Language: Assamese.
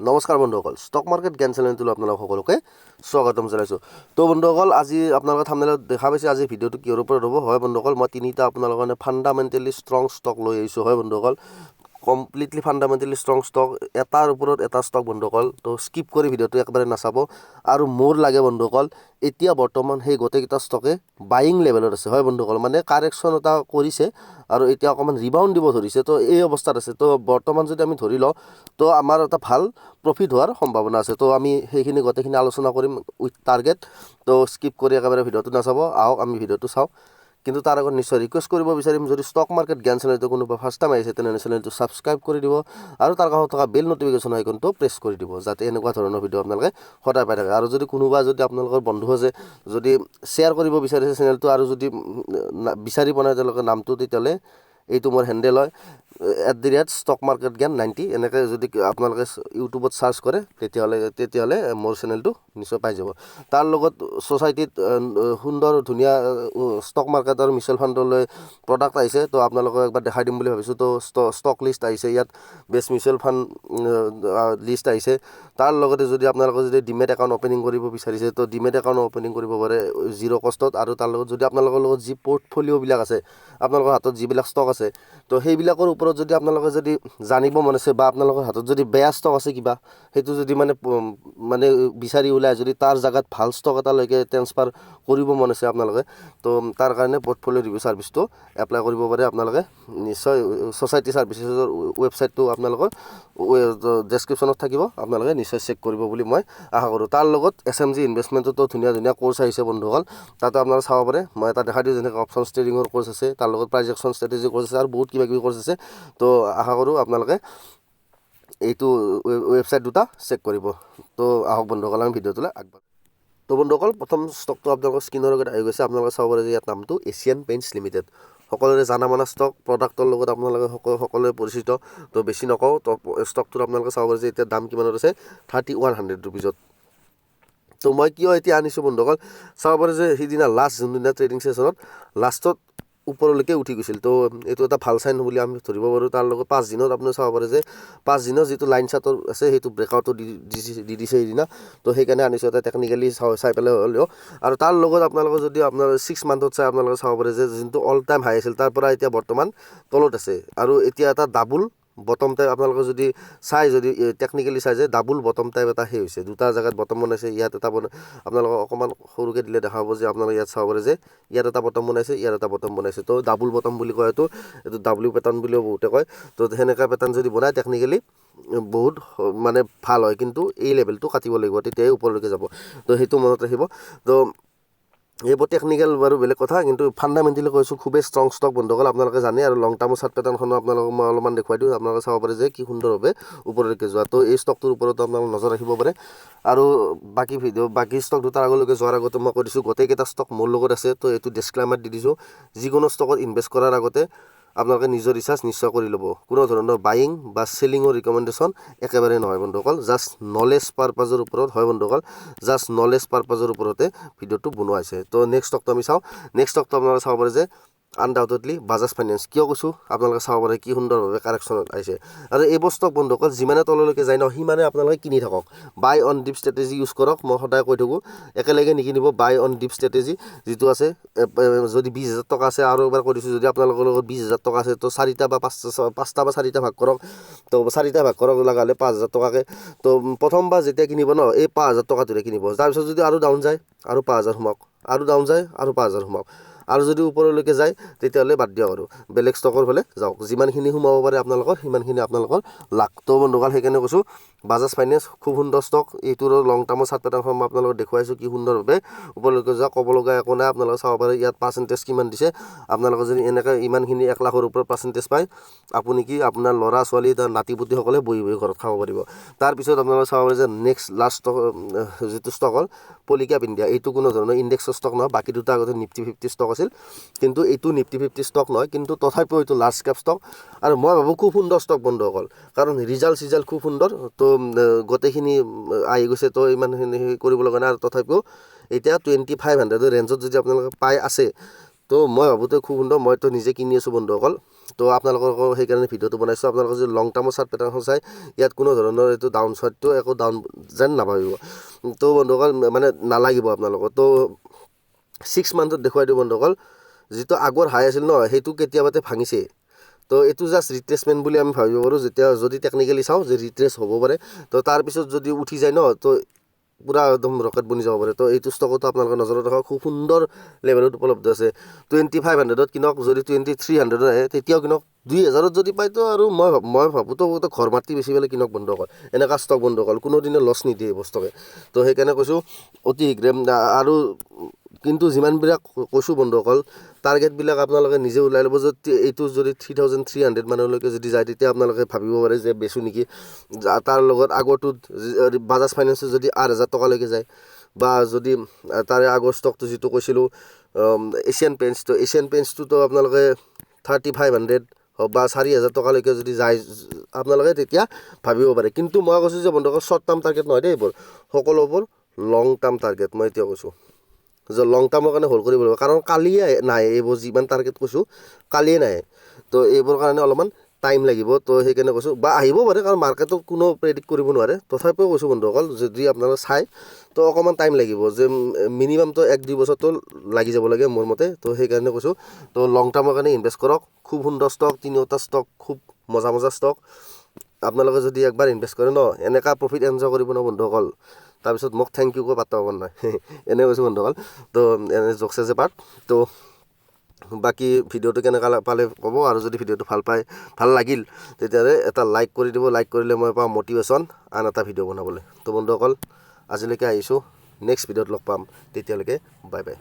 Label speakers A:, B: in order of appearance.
A: নমস্কাৰ বন্ধুসকল, ষ্টক মাৰ্কেট জ্ঞান চেনেলটোলৈ আপোনালোক সকলোকে স্বাগতম জনাইছোঁ। তো বন্ধুসকল, আজি আপোনালোকে থাম্বনেইলত দেখা পাইছে আজি ভিডিঅ'টো কিহৰ ওপৰত হ'ব। হয় বন্ধুসকল, মই তিনিটা আপোনালোকৰ কাৰণে ফাণ্ডামেণ্টেলি ষ্ট্ৰং ষ্টক লৈ আহিছোঁ। হয় বন্ধুসকল, কমপ্লিটলি ফাণ্ডামেণ্টেলি ষ্ট্ৰং ষ্টক, এটাৰ ওপৰত এটা ষ্টক বন্ধুসকল। তো স্কিপ কৰি ভিডিঅ'টো একেবাৰে নাচাব। আৰু মোৰ লাগে বন্ধুসকল, এতিয়া বৰ্তমান সেই গোটেইকেইটা ষ্টকে বাইং লেভেলত আছে। হয় বন্ধুসকল, মানে কাৰেকশ্যন এটা কৰিছে আৰু এতিয়া অকণমান ৰিবাউণ্ড দিব ধৰিছে। তো এই অৱস্থাত আছে। তো বৰ্তমান যদি আমি ধৰি লওঁ, তো আমাৰ এটা ভাল প্ৰফিট হোৱাৰ সম্ভাৱনা আছে। তো আমি সেইখিনি গোটেইখিনি আলোচনা কৰিম উইথ টাৰ্গেট। তো স্কিপ কৰি একেবাৰে ভিডিঅ'টো নাচাব। আহক, আমি ভিডিঅ'টো চাওঁ। কিন্তু তাৰ আগত নিশ্চয় ৰিকুৱেষ্ট কৰিব বিচাৰিম, যদি ষ্টক মাৰ্কেট জ্ঞান চেনেলটো কোনোবা ফাৰ্ষ্ট টাইম আহিছে, তেনেহ'লে চেনেলটো ছাবস্ক্ৰাইব কৰি দিব আৰু তাৰ কাষত থকা বেল নটিফিকেশ্যন আইকনটো প্ৰেছ কৰি দিব, যাতে এনেকুৱা ধৰণৰ ভিডিঅ' আপোনালোকে সদায় পাই থাকে। আৰু যদি কোনোবা যদি আপোনালোকৰ বন্ধু আছে, যদি শ্বেয়াৰ কৰিব বিচাৰিছে চেনেলটো আৰু যদি বিচাৰি পোৱা নাই তেওঁলোকে নামটো, তেতিয়াহ'লে এইটো মোৰ হেণ্ডেল হয়, @stockmarketgyan90। এনেকৈ যদি আপোনালোকে ইউটিউবত চাৰ্চ কৰে, তেতিয়াহ'লে মোৰ চেনেলটো নিশ্চয় পাই যাব। তাৰ লগত ছ'চাইটিত সুন্দৰ ধুনীয়া ষ্টক মাৰ্কেট আৰু মিউচুৱেল ফাণ্ডলৈ প্ৰডাক্ট আহিছে। তো আপোনালোকক একবাৰ দেখাই দিম বুলি ভাবিছোঁ। তো ষ্টক লিষ্ট আহিছে ইয়াত, বেষ্ট মিউচুৱেল ফাণ্ড লিষ্ট আহিছে। তাৰ লগতে যদি আপোনালোকে যদি ডিমেট একাউণ্ট অ'পেনিং কৰিব বিচাৰিছে, তো ডিমেট একাউণ্ট অ'পেনিং কৰিব পাৰে জিৰ' কষ্টত। আৰু তাৰ লগত যদি আপোনালোকৰ লগত যি পৰ্টফলিঅ'বিলাক আছে, আপোনালোকৰ হাতত যিবিলাক ষ্টক আছে, তো সেইবিলাকৰ ওপৰত যদি আপোনালোকে যদি জানিব মন আছে বা আপোনালোকৰ হাতত যদি বেয়া ষ্টক আছে কিবা, সেইটো যদি মানে বিচাৰি ওলাই যদি তাৰ জেগাত ভাল ষ্টক এটালৈকে ট্ৰেন্সফাৰ কৰিব মন আছে আপোনালোকে, তো তাৰ কাৰণে পৰ্টফলিঅ' ৰিভিউ ছাৰ্ভিচটো এপ্লাই কৰিব পাৰে আপোনালোকে। নিশ্চয় ছ'চাইটি ছাৰ্ভিচেছৰ ৱেবছাইটটো আপোনালোকৰ ডেছক্ৰিপশ্যনত থাকিব, আপোনালোকে নিশ্চয় চেক কৰিব বুলি মই আশা কৰোঁ। তাৰ লগত এছ এম জি ইনভেষ্টমেণ্টতো ধুনীয়া ধুনীয়া কৰ্চ আহিছে বন্ধুসকল, তাতো আপোনালোকে চাব পাৰে। মই এটা দেখাই দিওঁ, যেনেকৈ অপশ্যন ট্ৰেডিঙৰ কৰ্চ আছে, তাৰ লগত প্ৰাইজ একশ্যন ষ্ট্ৰেটেজি কৰ্চ আছে আৰু বহুত কিবা কিবি কৰ্চ আছে। তো আশা কৰোঁ আপোনালোকে এইটো ৱেবছাইট দুটা চেক কৰিব। তো আহক বন্ধুসকল, আমি ভিডিঅ'টোলৈ আগবাঢ়ো। তো বন্ধুসকল, প্ৰথম ষ্টকটো আপোনালোকৰ স্ক্ৰীণৰ আগত আহি গৈছে। আপোনালোকে চাব পাৰে যে ইয়াত নামটো এছিয়ান পেইণ্টছ লিমিটেড। সকলোৰে জানা মানা ষ্টক, প্ৰডাক্টৰ লগত আপোনালোকে সকলোৱে পৰিচিত। তো বেছি নকওঁ। তো ষ্টকটোত আপোনালোকে চাব পাৰে যে এতিয়া দাম কিমানত আছে, 3100 ৰুপিজত। তো মই কিয় এতিয়া আনিছোঁ বন্ধুসকল, চাব পাৰে যে সিদিনা লাষ্ট যোনদিনা ট্ৰেডিং ছেশ্যনত লাষ্টত ওপৰলৈকে উঠি গৈছিল। তো এইটো এটা ভাল চাইন বুলি আমি ধৰিব পাৰোঁ। তাৰ লগত 5 দিনত আপুনি চাব পাৰে যে 5 দিনৰ যিটো লাইন চাৰ্টৰ আছে, সেইটো ব্ৰেকআউটো দি দি দিছে সেইদিনা। তো সেইকাৰণে আনিছোঁ এটা টেকনিকেলি চাই পেলাই হ'লেও। আৰু তাৰ লগত আপোনালোকৰ যদি আপোনাৰ 6 মান্থত চাই, আপোনালোকে চাব পাৰে যে যোনটো অল টাইম হাই আছিল, তাৰ পৰা এতিয়া বৰ্তমান তলত আছে। আৰু এতিয়া এটা ডাবুল বটম টাইপ আপোনালোকে যদি চাই, যদি টেকনিকেলি চাই যে ডাবুল বটম টাইপ এটা সেই হৈছে, দুটা জেগাত বটম বনাইছে। ইয়াত এটা বনাই আপোনালোকক অকণমান সৰুকৈ দিলে দেখা পাব যে আপোনালোকে ইয়াত চাব পাৰে যে ইয়াত এটা বটম বনাইছে, ইয়াত এটা বটম বনাইছে। তো ডাবুল বটম বুলি কয় এইটো। এইটো ডাব্লিউ পেটাৰ্ণ বুলিও বহুতে কয়। তো সেনেকুৱা পেটাৰ্ণ যদি বনায়, টেকনিকেলি বহুত মানে ভাল হয়। কিন্তু এই লেভেলটো কাটিব লাগিব, তেতিয়াই ওপৰলৈকে যাব। তো সেইটো মনত ৰাখিব। তো এইবোৰ টেকনিকেল বাৰু বেলেগ কথা, কিন্তু ফাণ্ডামেণ্টেলি কৈছোঁ, খুবেই ষ্ট্ৰং ষ্টক বন্ধুসকল, আপোনালোকে জানে। আৰু লং টাৰ্মৰ চাৰ্ট পেটাৰ্ণখনো আপোনালোকক মই অলপমান দেখুৱাই দিওঁ। আপোনালোকে চাব পাৰে যে কি সুন্দৰভাৱে ওপৰলৈকে যোৱা। তো এই ষ্টকটোৰ ওপৰতো আপোনালোকে নজৰ ৰাখিব পাৰে। আৰু বাকী ভিডিঅ' বাকী ষ্টক দুটাৰ আগলৈকে যোৱাৰ আগতে মই কৈ দিছোঁ, গোটেইকেইটা ষ্টক মোৰ লগত আছে। তো এইটো ডিছক্লাইমাৰ দি দিছোঁ, যিকোনো ষ্টকত ইনভেষ্ট কৰাৰ আগতে আপোনালোকে নিজৰ ৰিচাৰ্চ নিশ্চয় কৰি ল'ব। কোনো ধৰণৰ বাইং বা চেলিঙৰ ৰিকমেণ্ডেশ্যন একেবাৰে নহয় বন্ধুসকল, জাষ্ট নলেজ পাৰপাজৰ ওপৰত হয় বন্ধুসকল, জাষ্ট নলেজ পাৰপাজৰ ওপৰতে ভিডিঅ'টো বনোৱা হৈছে। তো নেক্সট ষ্টকটো আমি চাওঁ। নেক্সট ষ্টকটো আপোনালোকে চাব পাৰে যে আনডাউটেডলি বাজাজ ফাইনেন্স। কিয় কৈছোঁ, আপোনালোকে চাব পাৰে কি সুন্দৰভাৱে কাৰেকশ্যনত আহিছে। আৰু এইবোৰ ষ্টক বন্ধুসকল, যিমানে তললৈকে যায় ন, সিমানে আপোনালোকে কিনি থাকক। বাই অন ডিপ ষ্ট্ৰেটেজি ইউজ কৰক। মই সদায় কৈ থাকোঁ, একেলগে নিকিনিব। বাই অন ডিপ ষ্ট্ৰেটেজি যিটো আছে, যদি 20,000 টকা আছে, আৰু এবাৰ কৈ দিছোঁ, যদি আপোনালোকৰ লগত 20,000 টকা আছে, তো চাৰিটা বা পাঁচটা, পাঁচটা বা চাৰিটা ভাগ কৰক। তো চাৰিটা ভাগ কৰক লগালে 5000 টকাকৈ। তো প্ৰথমবাৰ যেতিয়া কিনিব ন, এই 5000 টকাটোৰে কিনিব। তাৰপিছত যদি আৰু ডাউন যায়, আৰু 5000 সোমাওক। আৰু ডাউন যায়, আৰু 5000 সোমাওক। আৰু যদি ওপৰলৈকে যায়, তেতিয়াহ'লে বাদ দিয়ক আৰু বেলেগ ষ্টকৰ ফালে যাওক। যিমানখিনি সোমাব পাৰে আপোনালোকৰ, সিমানখিনি আপোনালোকৰ লাক। তো বন্ধুসকল, সেইকাৰণে কৈছোঁ, বাজাজ ফাইনেন্স খুব সুন্দৰ ষ্টক। এইটোৰ লং টাৰ্মৰ চাৰ্ট পেটাৰ্ণখন মই আপোনালোকক দেখুৱাইছোঁ, কি সুন্দৰভাৱে ওপৰলৈকে যোৱা। ক'ব লগা একো নাই। আপোনালোকে চাব পাৰে ইয়াত পাৰ্চেণ্টেজ কিমান দিছে। আপোনালোকে যদি এনেকৈ ইমানখিনি 1 লাখৰ ওপৰত পাৰ্চেণ্টেজ পায়, আপুনি কি, আপোনাৰ ল'ৰা ছোৱালী, তাৰ নাতি পুতিসকলে বহি বহি ঘৰত খাব পাৰিব। তাৰপিছত আপোনালোকে চাব পাৰে যে নেক্সট লাষ্ট ষ্টক যিটো ষ্টক হ'ল পলিকেপ ইণ্ডিয়া। এইটো কোনো ধৰণৰ ইণ্ডেক্সৰ ষ্টক নহয়। বাকী দুটা আগতে নিফটি 50 ষ্টক আছিল, কিন্তু এইটো নিফটি 50 ষ্টক নহয়। কিন্তু তথাপিও এইটো লাৰ্জ কেপ ষ্টক আৰু মই ভাবোঁ খুব সুন্দৰ ষ্টক বন্ধুসকল, কাৰণ ৰিজাল্ট চিজাল্ট খুব সুন্দৰ। তো গোটেইখিনি আহি গৈছে, তো ইমানখিনি কৰিব লগা নাই। আৰু তথাপিও এতিয়া 2500ৰ ৰেঞ্জত যদি আপোনালোকে পাই আছে, তো মই ভাবোঁ তো খুব সুন্দৰ। মইতো নিজে কিনি আছোঁ বন্ধুসকল। তো আপোনালোককো সেইকাৰণে ভিডিঅ'টো বনাইছোঁ। আপোনালোকে যদি লং টাৰ্মৰ চাৰ্ট পেটাৰ্ণখন চাই, ইয়াত কোনো ধৰণৰ এইটো ডাউন চাইডটো একো ডাউন যেন নাভাবিব। তো বন্ধুসকল, মানে নালাগিব আপোনালোকৰ। তো 6 মান্থত দেখুৱাই দিওঁ বন্ধুসকল, যিটো আগৰ হাই আছিল ন, সেইটো কেতিয়াবাতে ভাঙিছে। তো এইটো জাষ্ট ৰিট্ৰেচমেণ্ট বুলি আমি ভাবিব পাৰোঁ, যেতিয়া যদি টেকনিকেলি চাওঁ যে ৰিট্ৰেচ হ'ব পাৰে। তো তাৰপিছত যদি উঠি যায় ন, তো পূৰা একদম ৰকেট বনি যাব পাৰে। তো এইটো ষ্টকতো আপোনালোকে নজৰত ৰাখক, খুব সুন্দৰ লেভেলত উপলব্ধ আছে। 2500ত কিনক, যদি 2300ত আহে তেতিয়াও কিনক, 2000ত যদি পায়তো আৰু মই ভাবোঁ তো ঘৰ মাটি বেচি পেলাই কিনক বন্ধুসকল। এনেকুৱা ষ্টক বন্ধুসকল, কোনোদিনে লছ নিদিয়ে এই বস্তুকে। তো সেইকাৰণে কৈছোঁ অতি শীঘ্ৰে। আৰু কিন্তু যিমানবিলাক কৈছোঁ বন্ধুসকল, টাৰ্গেটবিলাক আপোনালোকে নিজে ওলাই ল'ব। যদি এইটো যদি 3300 মানলৈকে যদি যায়, তেতিয়া আপোনালোকে ভাবিব পাৰে যে বেচোঁ নেকি। তাৰ লগত আগৰটোত বাজাজ ফাইনেন্সত যদি 8000 টকালৈকে যায় বা যদি তাৰে আগৰ ষ্টকটো যিটো কৈছিলোঁ এছিয়ান পেইণ্টছ, তো এছিয়ান পেইণ্টছটোতো আপোনালোকে 3500 বা 4000 টকালৈকে যদি যায় আপোনালোকে তেতিয়া ভাবিব পাৰে। কিন্তু মই কৈছোঁ যে বন্ধুসকল, শ্বৰ্ট টাৰ্ম টাৰ্গেট নহয় দেই এইবোৰ, সকলোবোৰ লং টাৰ্ম টাৰ্গেট। মই এতিয়া কৈছোঁ যে লং টাৰ্মৰ কাৰণে হোল্ড কৰিব লাগিব, কাৰণ কালিয়ে নাহে এইবোৰ। যিমান টাৰ্গেট কৈছোঁ কালিয়ে নাহে। তো এইবোৰ কাৰণে অলপমান টাইম লাগিব। তো সেইকাৰণে কৈছোঁ, বা আহিব পাৰে, কাৰণ মাৰ্কেটত কোনো প্ৰেডিক্ট কৰিব নোৱাৰে। তথাপিও কৈছোঁ বন্ধুসকল, যদি আপোনালোকে চাই, তো অকণমান টাইম লাগিব যে মিনিমামটো 1-2 বছৰটো লাগি যাব লাগে মোৰ মতে। তো সেইকাৰণে কৈছোঁ, তো লং টাৰ্মৰ কাৰণে ইনভেষ্ট কৰক। খুব সুন্দৰ ষ্টক, তিনিওটা ষ্টক খুব মজা মজা ষ্টক। আপোনালোকে যদি একবাৰ ইনভেষ্ট কৰে ন, এনেকুৱা প্ৰফিট এনজয় কৰিব ন বন্ধুসকল, তাৰপিছত মোক thank U কৈ পাত্তা পাব নহয়। এনে কৈছোঁ বন্ধুসকল, তো এনে জোকছ এ পাৰ্ট। তো বাকী ভিডিঅ'টো কেনেকুৱা পালে ক'ব, আৰু যদি ভিডিঅ'টো ভাল পায়, ভাল লাগিল, তেতিয়াহ'লে এটা লাইক কৰি দিব। লাইক কৰিলে মই পাওঁ মটিভেশ্যন আন এটা ভিডিঅ' বনাবলৈ। তো বন্ধুসকল, আজিলৈকে আহিছোঁ, নেক্সট ভিডিঅ'ত লগ পাম, তেতিয়ালৈকে বাই বাই।